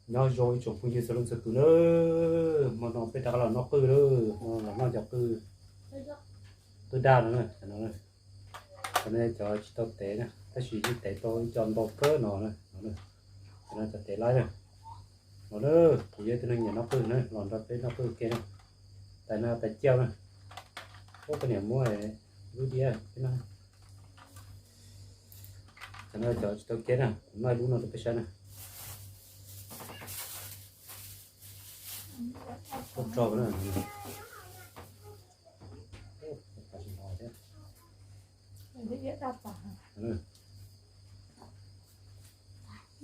Nyob zoo ib tsoom phooj ywg txhua leej txhua tus na, hmo no peb rov qab los noj qwj lawm, hmo no los noj cov qwj, qwj daj no na, cov no na. Cov no cov tsis tau tev na, tab sis yeej tev tau ib co ntau kawg no na, no na. Cov no cov tev laib na. No na, kuv yog ib tug neeg nyiam noj qwj na, los nrog peb noj qwj ua ke na. Tais no tais ciaj na. Ub, koj niam muab lub diab peb noj. Cov no cov tsis tau kiab na, kuv noj ib lub no rau peb saib na.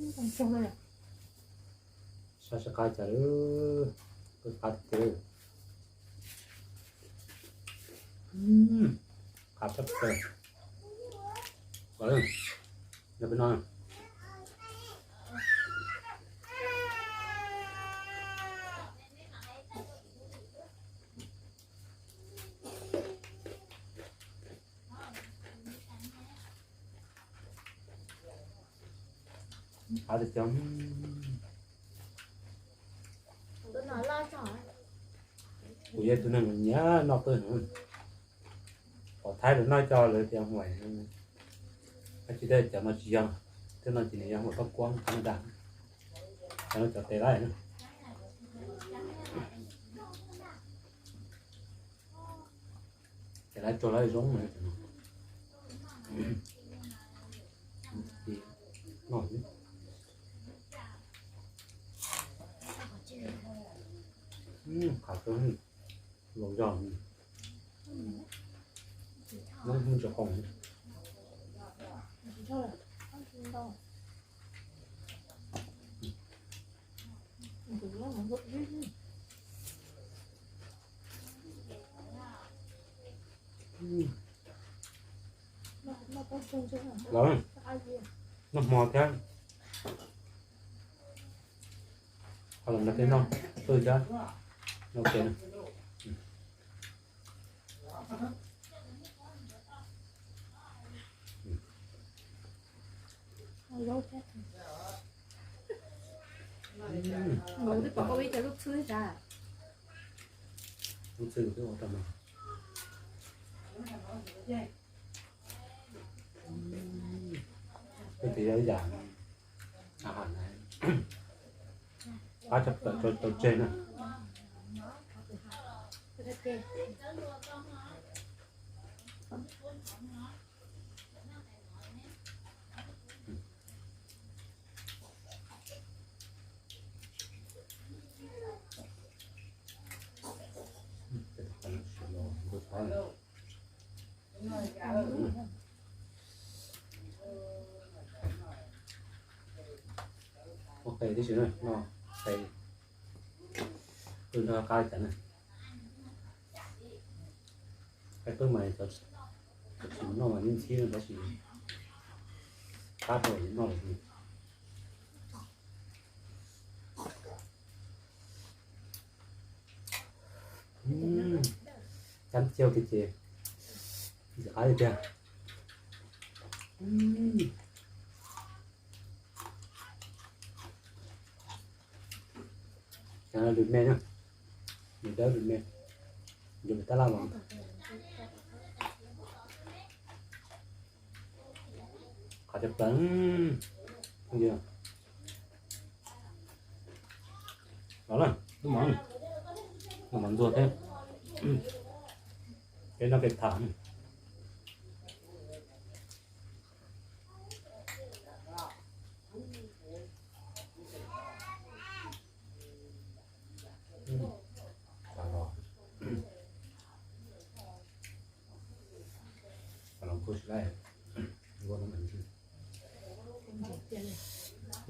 Ub, tso na. Saib seb qab cas, qab tiag. Qab tshaj plaws. Yog peb no. Qab tiag tiag. Kuv yog tus neeg nyiam noj qwj heev. Pom Thaib lawv noj cov lawv tias huam, tab sis tej cov no tsis yog, tej no ces nws yog huam toj kuab Canada. Cov no cov tes laib. Ces lawv tso lawv zoo na. Noj, qab tau los zog, noj tsis qoos. Los, noj hmo thiab. Ho los nrog peb noj qwj thiab. Ok. Nkaus twb pom koj ib co lub txhwb thiab. Lub txhwb twb ua tau no. Twb tias yog ib yam a ha na, qab tshaj plaws rau tau tseg na. Ua qe tib si na, no qe, qwj nrog qab cas na. Qe qwj mas cov tsis noj mas yeej ntsib no tab sis qab rau yeej noj lawm. Cab ciaj kiag ces ntxim qab li tiag. Cov no lwm me na, lwm dawb lwm me, lwm tab laj los. Qab cov plaws. Los na, lub mov, lub mov ntxuag thiab. Peb noj peb tham.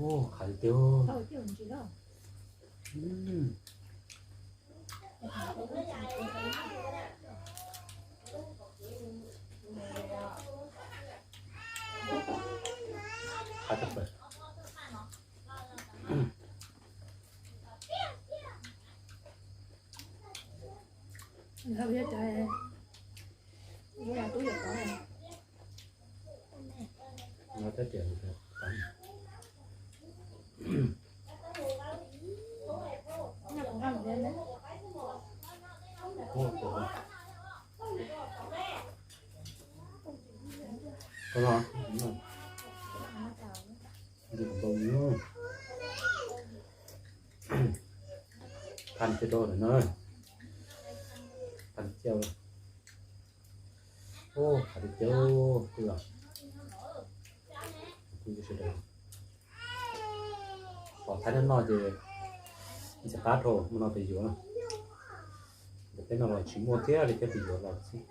Ub, qab tiag tiag. Qab tshaj plaws. Nyob teb tias, ub, Ua, ua, ua. Ua, ua. Ntawm npau nyob. Phan kiag rau lawm na. Phan kiag. Ua, qhov tiag tiag, kuj yog, kuj yog sawv daws. Pom thaib noj noj ces ntxim qab dhau, mus no pes yuav. Ntawm peb no los tsis muaj thiab li thiab, pes yuav los xwb.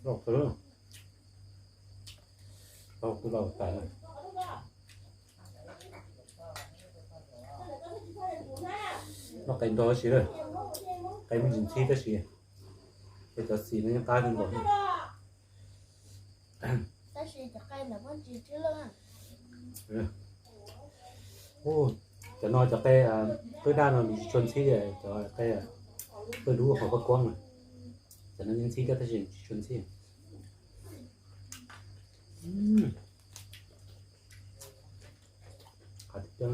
Loj kawg, loj kawg, loj tas. Noj qe nrog tab sis, qe me ntsis ntxhib tab sis, es cov xim no yeej qab kawg nkaus. Cov no cov qe qwb daj no nws tsis tshua ntxhib, cov qe qwb dub hauv paj kuab na, cov no yeej ntxhib thiab tab sis tsis tshua ntxhib. Qab tiag tiag.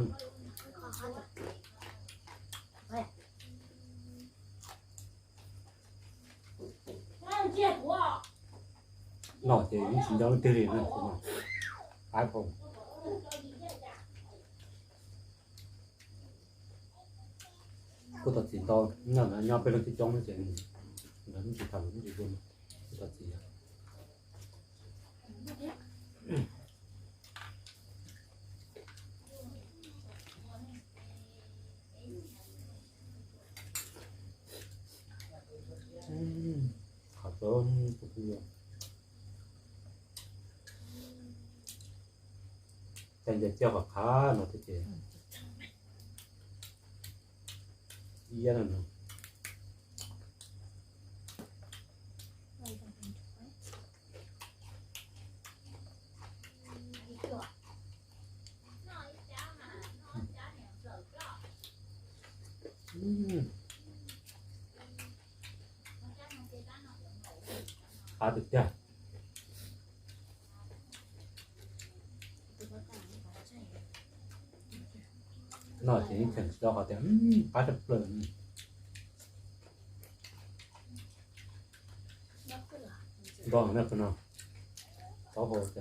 Noj ces yeej tsis nco leej twg li na, qab dhau. Kuj tau txiv ntau, nyob peb leej coob coob ces nkawd yeej tsis tham lus yeej tsis ua, kuj tau txiv. Qhov txob kuj, cas ncaim cia qhov qab no thiab ces iab no. Qab tiag tiag. Noj ces yeej cheem tsis tau qhov tias qab tshaj plaws. Nto no, taub hau ces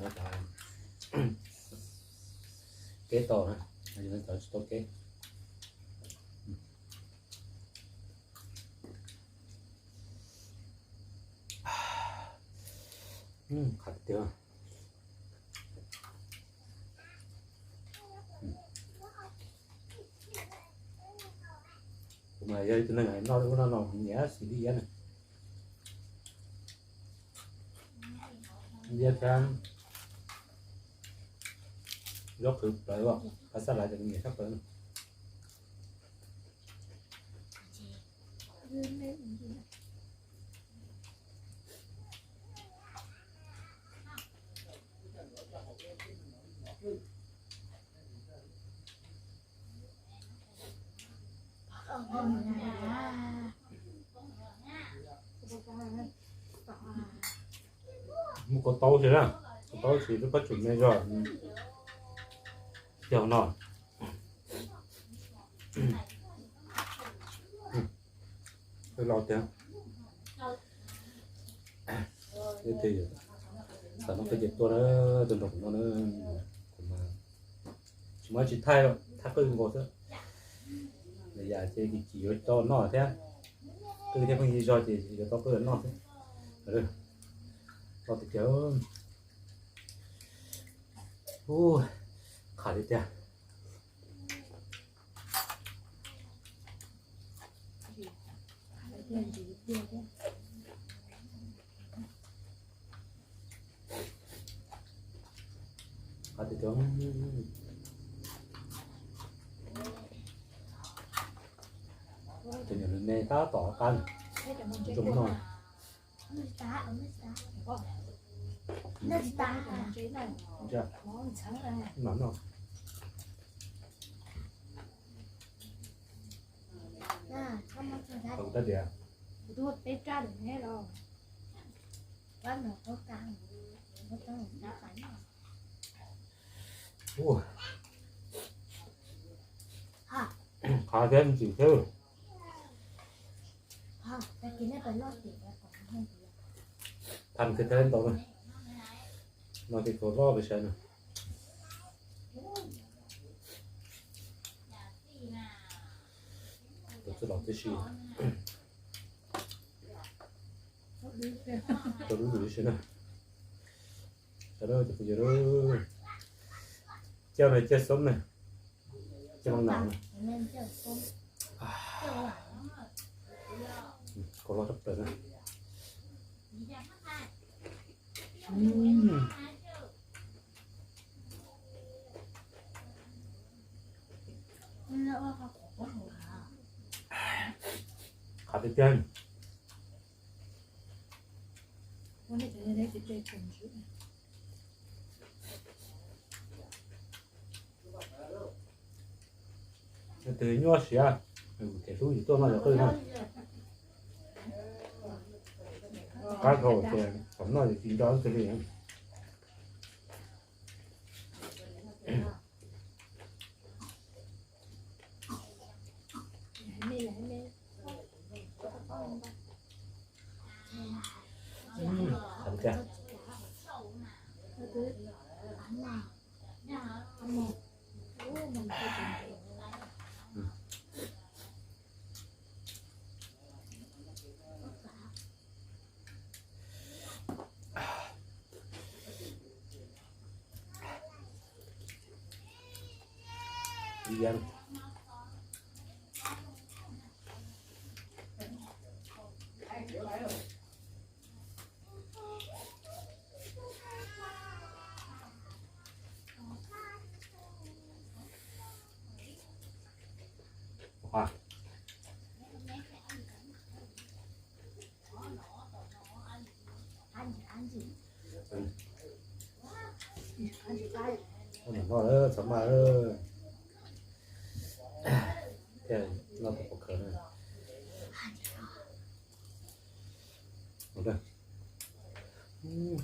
keb tau na, cov tsis tau keb. Qab tiag. Kuv mas yog ib tug neeg noj lub no no kuv nyiam xim li iab na. Iab thiab zaub qhwv plawv, pab xab laj ces kuv nyiam tshaj plaws. Muaj kua taub thiab na, kua taub ces lub pob tsuas me zog cog no. Los tiag. Ib tug xav noj qwj ces tuaj na, tuaj nrog kuv noj na. Kuv mas tsis muaj dab tsi thaij, thaij qwj nkaus xwb. Yam ces kim kim yuav tau noj thiab, qwj thiab pheej yig zog ces yuav tau qwj noj xwb. Los tiag tiag. Ub, qab tiag tiag. Ntsis tiag thiab. Cov niam lwm me tab tom qab zoo no. Mam noj. Tau tab diav. Ua, qhav thiab ntsim thiab. Tham thiab ntau na. No ces tus loj pes tsawg na. Tus txwj laus tib si. Rau lub lwm si na. Sawv daws, cov phooj ywg, ciaj no ciaj xoob na, ciaj maj nam na. Kua loj tshaj plaws na. Qab tiag tiag. Tus nyuaj siab, kev hlub yus tuaj noj cov qwj no. Qab dhau ces kom noj ces tsis nco twg li. Noj lawm txhob maj lawm. Thiaj noj tau pov khawv na.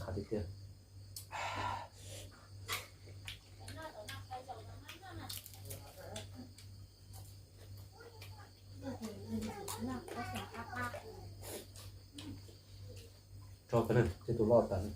Qab tiag tiag. Tso tag na, tej tus loj tas na.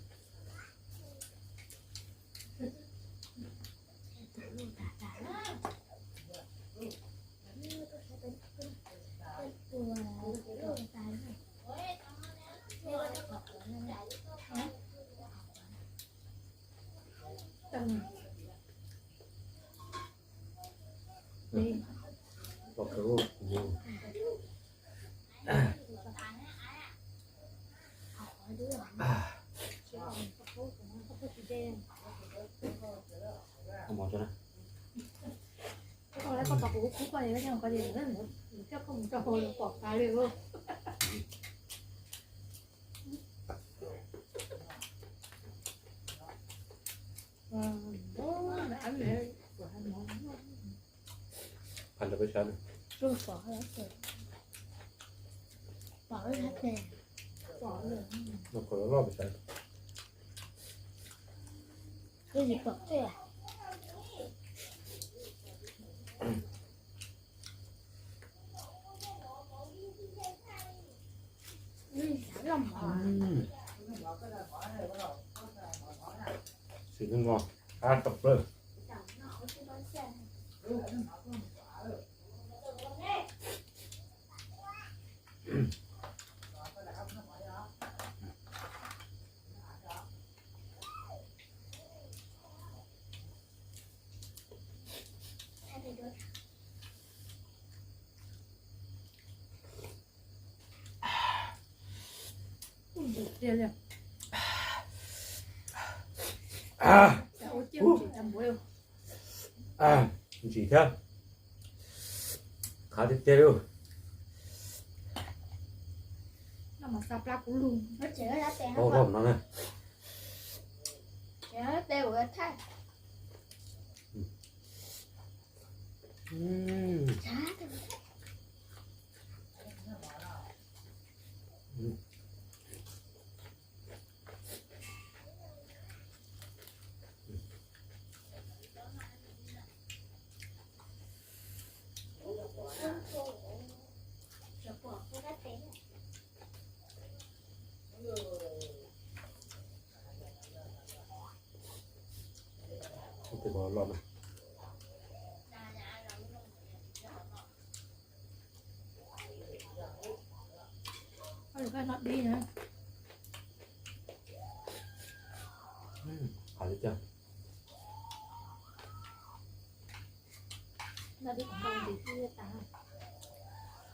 Pab lawv peb sab na. No kom loj loj peb sab. Sim neej no qab tshaj plaws. Ua ciaj tsis tau muab Ntsim thiab. Qab tiag tiag li. Loj no na.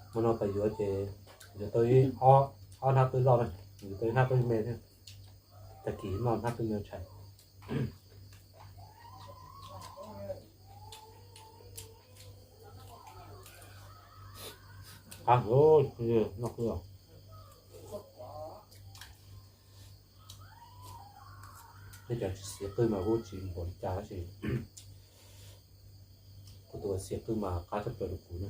Hmo no pais yuav ces yuav tau ib ob hnab qwj loj na, yuav tau ib hnab qwj me thiab. Tag kis noj hnab qwj me tshais. Qab heev, noj qwj os. Tej cov tsis xiav qwj mas kuj tsis npaum li cas tab sis kuv tus uas xiav qwj mas qab tshaj plaws rau kuv na.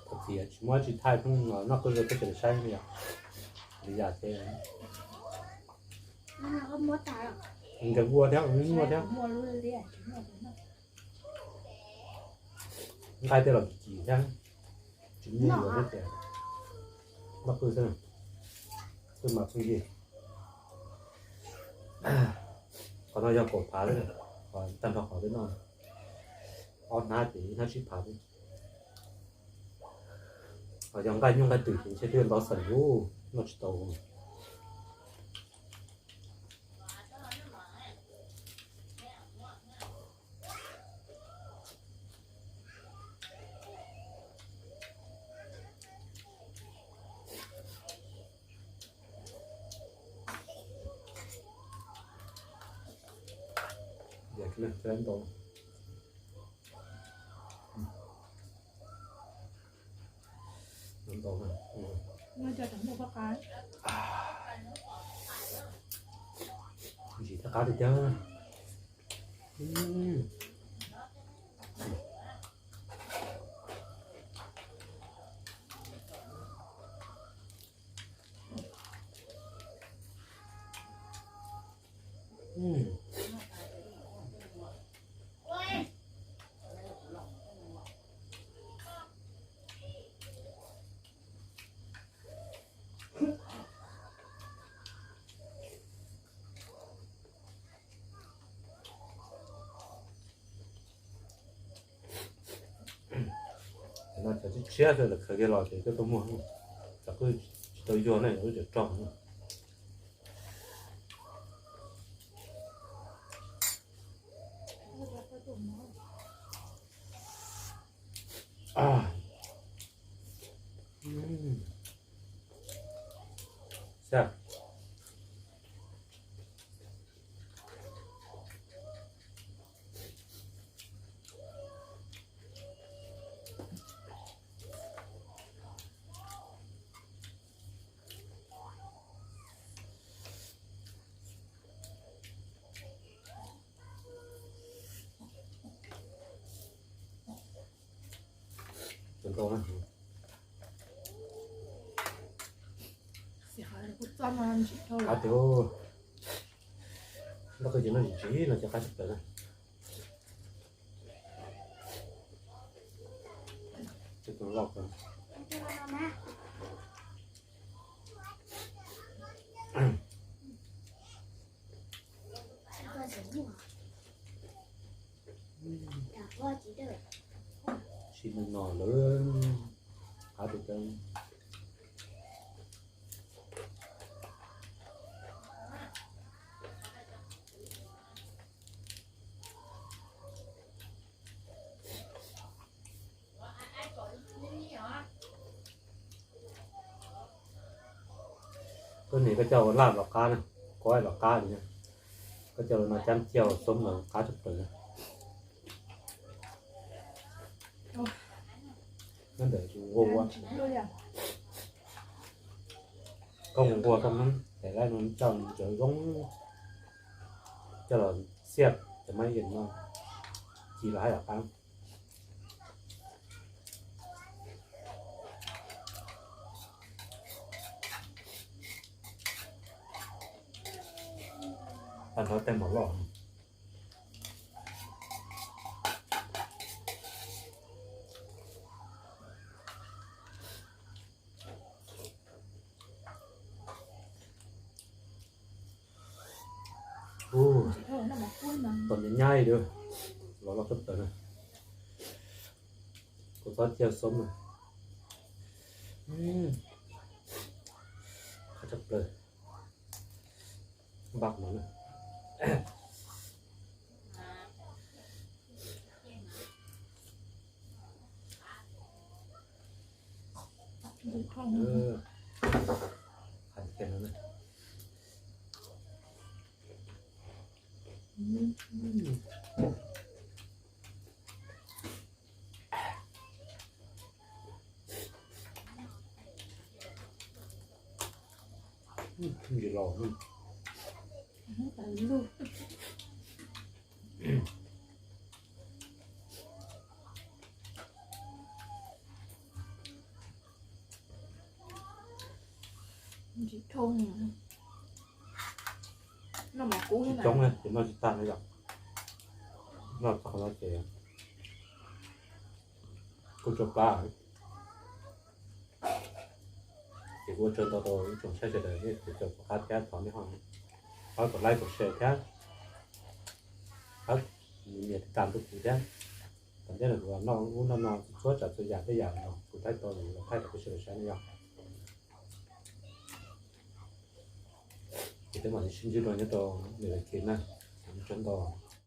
Thaum txiv tsis muaj tsis thaij pheej noj qwj rau peb sawv daws saib li yom. Li yam thiab. Nkawd ua thiab, ua thiab. Nqaij tej los kim kim thiab, tsis muaj yuav thiab ces noj qwj xwb, qwj mas pheej yig. Qhov no yog kaum phav xwb, qhov tag nrho qhov peb noj ob hnab ces ib hnab tsib phav xwb. Ho yog nqaij nyuj nqaij twm ces ntshe twb ntau xeem lub noj tsis tau. Ntsim thiab qab tiag tiag. No cov tshiab tshiab xwb lawv khaws kiag los ces coj tuaj muag, cov qwj tsis tau yuag ne, lawv cov rog. Qab tiag, noj qwj ces noj tsis tsis no ces qab tshaj plaws na. Sim neej no lawm, qab tiag tiag. Nim koj coj los laj los qab na, kuab los qab li na. Koj coj los no cab ciaj xoob los qab tshaj plaws na. Nyob ntawm nqua, koj nqua koj muab tes laib no coj ntawd zoo, coj los xiab cov mab yeej no, ci los hab los qab. Tag nrho tej mom loj. Tom nyab nyab li, los loj tshaj plaws na. Kuv txhob ciaj xoob na. Qab tshaj plaws. Npaj no na. Ntsis los. Tsis coob na, ces noj tsis tag no yom. Noj txog qhov no ces kuj tso plab. Ces kuv ua tsaug ntau rau ib tsoom saib sawv daws, nej tus tsaug pom qab thiab thov nej ho pab kom like kom share thiab pab nias tiv tam rau kuv thiab. Tom ntej no kuv noj ub noj no txhua tsav txhua yam tej yam no kuv thaij tau los thaij rau peb sawv daws saib no yom. Ces peb mam li sib ntsib dua nyob rau lwm lwm clip na. Ua tsaug ntau.